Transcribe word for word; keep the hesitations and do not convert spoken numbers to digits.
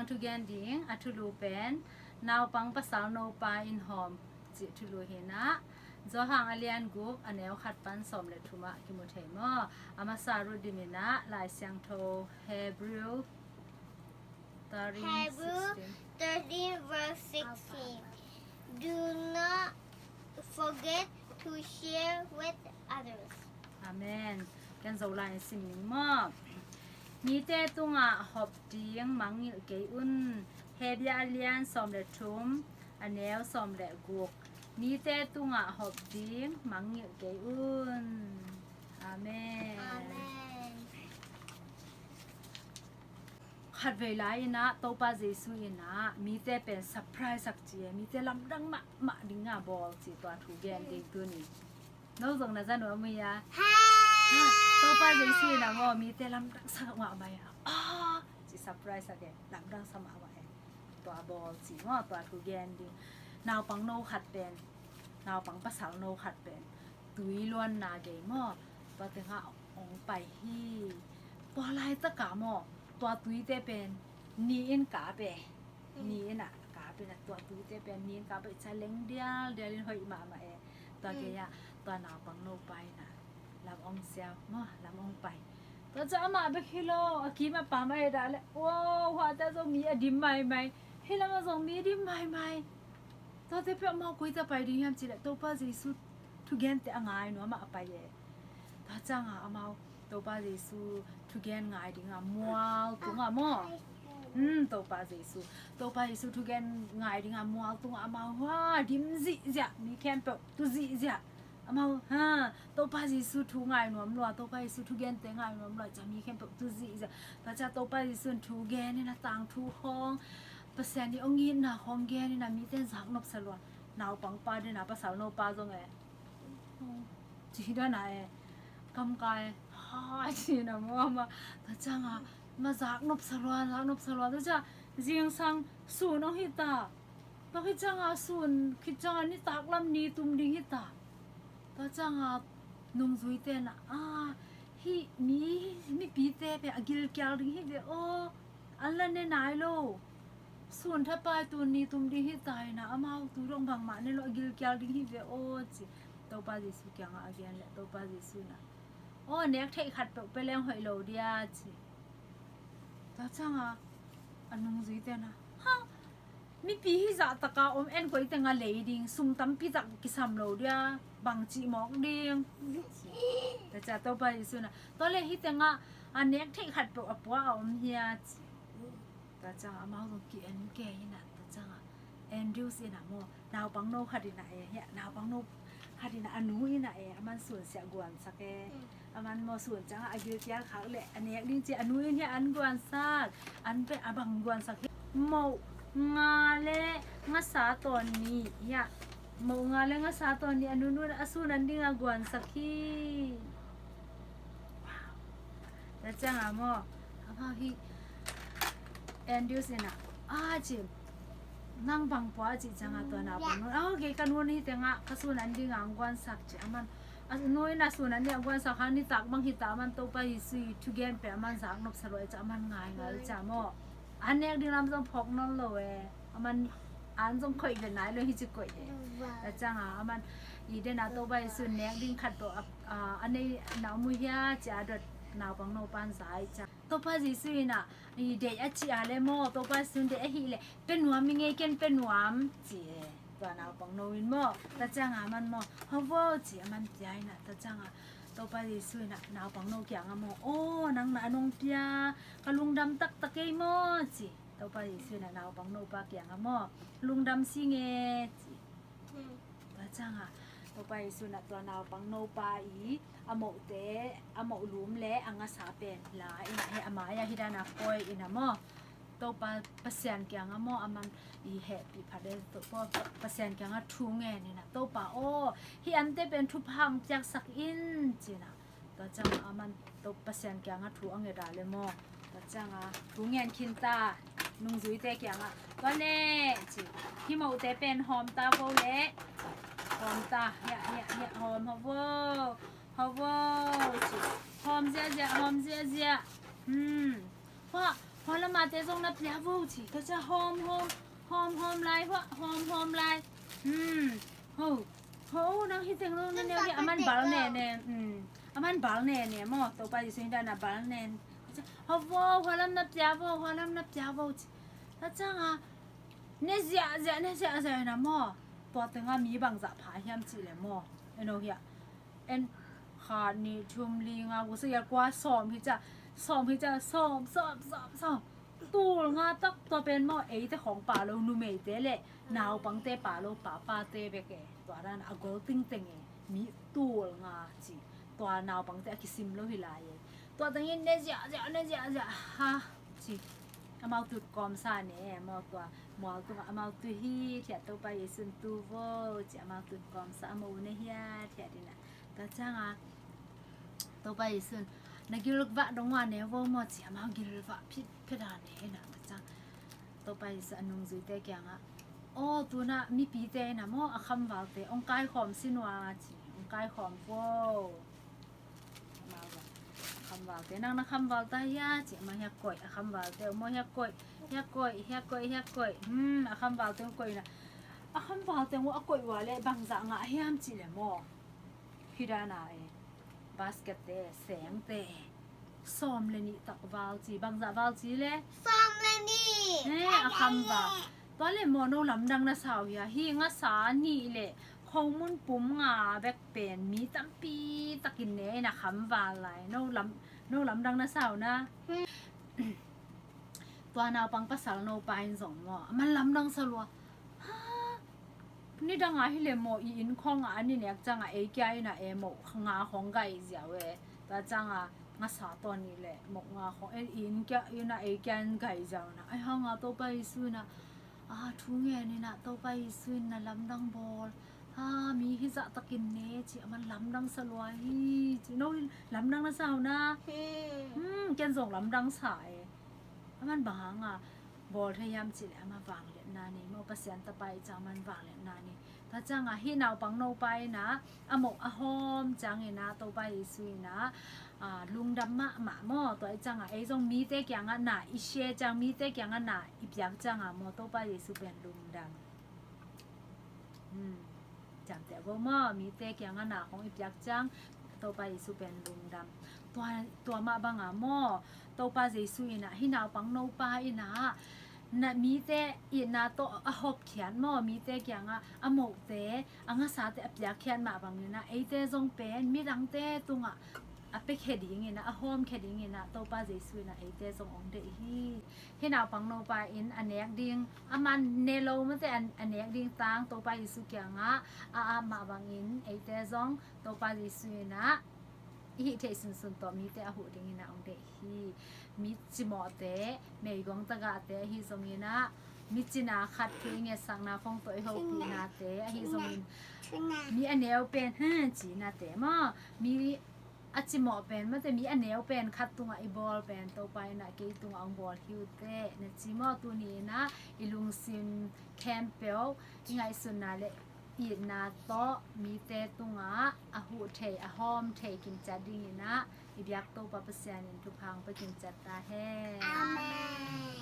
Thugen ding a thulu pen naupang pasal nopa in hawm cih thulu hi-in ah, Johan a lian guk a neu khat pan sawm le thum ah kimu thei maw? A masa Ruth Dim in ah Lai Siangtho Hebrew thirteen, Hebrew sixteen. Thirteen verse sixteen. Do not forget to share with others. Amen. Ken Zolai in sim ning maw? Mite tungah hop ding mangngilh kei un. Hebrew a lian sawm le thum, a neu sawm le guk. Mite tungah hop ding mangngilh kei un. Amen. Amen. Khatvei lai in ah Topa Jesu in ah mite pen surprise sak ci e, mite lamdang mahmah ding a bawl ci, tua thu gen ding tuni. No zong na za nuam uh hia? Ha! Ha, Topa Jesu in ah maw mite lamdang sak mahmah e. Ah, ci surprise sak e, lamdang sak mahmah e. Tua bawl ci maw, tua thu gen ding. Naupang no khat pen, naupang pasal no khat pen tui luanna gei maw, tua tengah hong pai hi. Tua laitak ah maw, tua tuite pen ni in kap e. Ni in ah kap in ah, tua tuite pen ni in kap e, ca leng dialdial in hoih mahmah e. Tua gei ah tua naupang nopa in ah lam hong siau maw, lam hong pai. Tua ciang amah bek hi lo, a kim a pam a et ah leh, wow, huate zong mi a dim maimai, hih lamah zong mi dim maimai. Tuate peuh amau koi tawh pai ding hiam cih leh Topa Jesu thugente a ngai nuam ah a pai e. Tua ciangin amau Topa Jesu thugen ngai dingin mual tungah maw? Hmm, Topa Jesu, Topa Jesu thugen ngai dingin mual tungah amau hua dim zihziah, mi khempeuh tu zihziah. Amau, ha, Topa Jesu thu ngai nuam lua, Topa Jesu thugente ngai nuam lua, ciang mi khempeuh tu zihziah. Tua ciang Topa Jesu in thu gen in a, tangthu khawng, Pasian ii hong itna khawng gen in a, mite in zak nopsa lua. Naupangpa dena pasal nopa zong e, ci hi dan a e, kamkai, ha, ci na maw, amah. Tua ciangin amah zak nopsa lua, zak nopsa lua. Tua ciang zingsang sun hong hi ta. Tua khit ciangin sun khit ciangin nitak lam ni tum ding hi ta. Tua ciangin nungzuite in a, a, hih mi, mipite pen a gilkial ding hi ve aw. An la ne nai lo. Sun thapai tun ni tum ding hi ta in a, amau tu dong bangmah ne lo, a gilkial ding hi ve aw, ci. Topa Jesu kiangah a gen leh Topa Jesu in a, aw, nek theih khat peuh pia leng hoih lo dia, ci. Tua ciangin a nungzuite in a, ha, mipi hih zah taka om en koiteng a lei ding, sum tampi tak kisam lo dia, bangci mawk ding, ci. Tua ciang Topa Jesu in a, tua leh hih tengah a nek theih khat peuh a pua a om hia, ci. Tua ciangin amau zong ki-en kei in a, tua ciangin Andrews in a maw, naupangno khat in a e, hiah, naupangno khat in a, a nu in a e, aman sun siah guansak e. Aman maw sun ciangin a gilkial khak leh a nek ding ci, a nu in hiah an guansak, an pia a bang guansak hi. Moh nga le ngasa tawn nih, hiah, moh nga le ngasa tawn nih a nunun a sun an dingin guansak hi. Tua ciangin maw, amau hih Andrews in a, a, ci, nang bang pua, a cih ciangin tua naupangno in, a, kei ka nu in hih tengah ka sun an dingin guansak, ci. Aman a nu in a sun an dingin guansak hang nitak bang hi ta, aman Topa Jesu ii thugen pen aman zak nopsa lua e, ci, aman ngaingai, ci maw. An nek ding lam zong phawk nawn lo e. Aman an zong koih ve nai lo hi ci, koih e. Tua ciangin aman i dena Topa Jesu in nek ding khat peuh a, a, a nei na om uh hia, ci a dot naupangno pan za e, ci. Topa Jesu in a, i deih a cih a leh maw, Topa Jesu in deih ahih leh pia nuam ing ei, ken pia nuam, ci e. Tua naupangno in maw, tua ciangin aman maw, hau vo, ci, aman pia in a, tua ciangin Topa Jesu in a naupangno kiangah maw, aw, nang na nong pia, ka lungdam taktak ei maw, ci. Topa Jesu in a naupangno pa kiangah maw, lungdam sing e, ci. Tua ciangin Topa Jesu in a tua naupangno pa ii a mohte, a moh lum le a ngasa pen la in a, heh, a mai-ah hih dan a koih in a maw, Topa Pasian kiangah maw, aman i hehpih phat e, Topa Pasian kiangah thu ngen in a, Topa aw, hih ante pen thupha hong piaksak in, ci in a. Tua ciangin aman Topa Pasian kiangah thu a nget a leh maw, tua ciangin thu ngen khin ta, nungzuite kiangah, tua leh, ci, hih mohte pen hawm ta vo leh, hawm ta, hiah, hiah, hiah, hawm, hau vo, hau vo, ci, hawm ziahziah, hawm ziahziah. Hmm. Hua, Hua lamate zong na pia vo ci. Tua ciang hawm hawm, hawm hawm lai, hua hawm hawm lai. Hmm. Ho, ho, nang hi teng lo na neu hi, a man bal ne ne. Hmm. A man bal ne ne maw. Topa Jesu in dan a bal ne. Ho vo, hua lam na pia vo, hua lam na pia vo ci. Tua ciang a, ne ziahziah, ne ziahziah na maw. Tua teng a mi bangzah pha hiam cih le maw. En o hiah. En khat, nih, thum, li, nga, guk, sagih, kua, sawm hi cia. Sawm hi cia, sawm, sawm, sawm, sawm. Tul nga tak tua pen maw, eite khawng pha lo, numeite le naupangte pha lo, papate bek e. Tua dan a gol tingteng e. Mi tul nga ci. Tua naupangte a kisim lo hi lai e. Tua tengin ne ziahziah, ne ziahziah ha ci. Amau tut kawmsa ne, amau tua mual tungah amau tu hi thiat, Topa Jesu in tu vo ci, amau tut kawmsa, amau ne hiat hiat in a. Tua ciang a Topa Jesu in na gilvah dong ua ne vo maw ci, amau gilvah phit phit a ne in a. Tua ciang Topa Jesu a nungzuite kiangah, aw, tuna mipite in a maw, a khamvalte ong kaikhawm sin ua ci, ong kaikhawm vo. Amau a khamvalte, nang na khamval ta hia ci, amau hiah koih, a khamvalte, amau hiah koih, hiah koih, hiah koih, hiah koih. Hmm, a khamvalte ong koih in a. A khamvalte ong a koih ua le bangzah ngah hiam ci le maw. Hi dan a e. Basket te, seng te. Sawm le nih tak val ci, bangzah val ci le? Sawm le nih. Eh, a khamval. Tua le maw no lamdang na sa uh hia, hi ngasa nih le khomun pum nga bek pen mi tampi takin ne in a khamval lai. No lam, no lamdang na sa uh na. Hmm. Tua naupang pasal no pa in zong maw, a man lamdang sa lua. Ha, nidang a hi le maw i inn khawng a an i nek ciang a ei kia in a e maw nga khawng gai ziau e. Tua ciang a ngasa tawn i le maw nga khawng e, i inn kia in a ei kia in gai ziau na. Ai hang a Topa Jesu in a, a, thu ngen in a Topa Jesu in na lamdang bawl. Ha, mi hi zah takin ne ci, a man lamdang sa lua hi ci. No hi lamdang na sa uh na. Hmm, ken zong lamdang sa e. A man bang hang a bawl thei hiam ci le, a man vangliatna nei maw, Pasian tapa i ciang a man vangliatna nei. Tua ciang a hi naupang no pa in a, a mawh a hawm ciang in a, Topa Jesu in a, a, lungdam mahmah maw. Tua i ciang a ei zong mite kiangah na i share ciang, mite kiangah na i piak ciang a maw, Topa Jesu pen lungdam. Hmm. Ciamteh vo maw, mite kiangah na khawng i piak ciang Topa Jesu pen lungdam. Tua, tua mah bang a maw, Topa Jesu in a hi naupang no pa in a na mite itna tawh a hopkhiat maw, mite kiangah a mawhte, a ngasate a piakkhiat mah bang in a eite zong pen midangte tungah a piakhia ding in a, a hawmkhia ding in a Topa Jesu in a eite zong ong deih hi. Hi naupang no pa in a nek ding, a man ne lo mate a, a nek ding tang Topa Jesu kiangah a ap mah bang in eite zong Topa Jesu in a i hih theih sunsun tawh mite a huh ding in a ong deih hi. Mi cimawhte, meigong tagahte ahi zong in a, mi cina khat thu i ngetsakna khawng tawh i hopihnate ahi zong in, mi a neu pen, hmm, cinate maw, mi a cimawh pen mate, mi a neu pen khat tungah i bawl pen Topa in a kei tungah ong bawl hi uh teh na ci maw. Tuni in a i lungsim khempeuh i ngaihsutna le itna tawh mite tungah a huh thei, a hawm thei kimciat ding in a i biak Topa Pasian in thupha ong pia kimciat ta hen. Amen.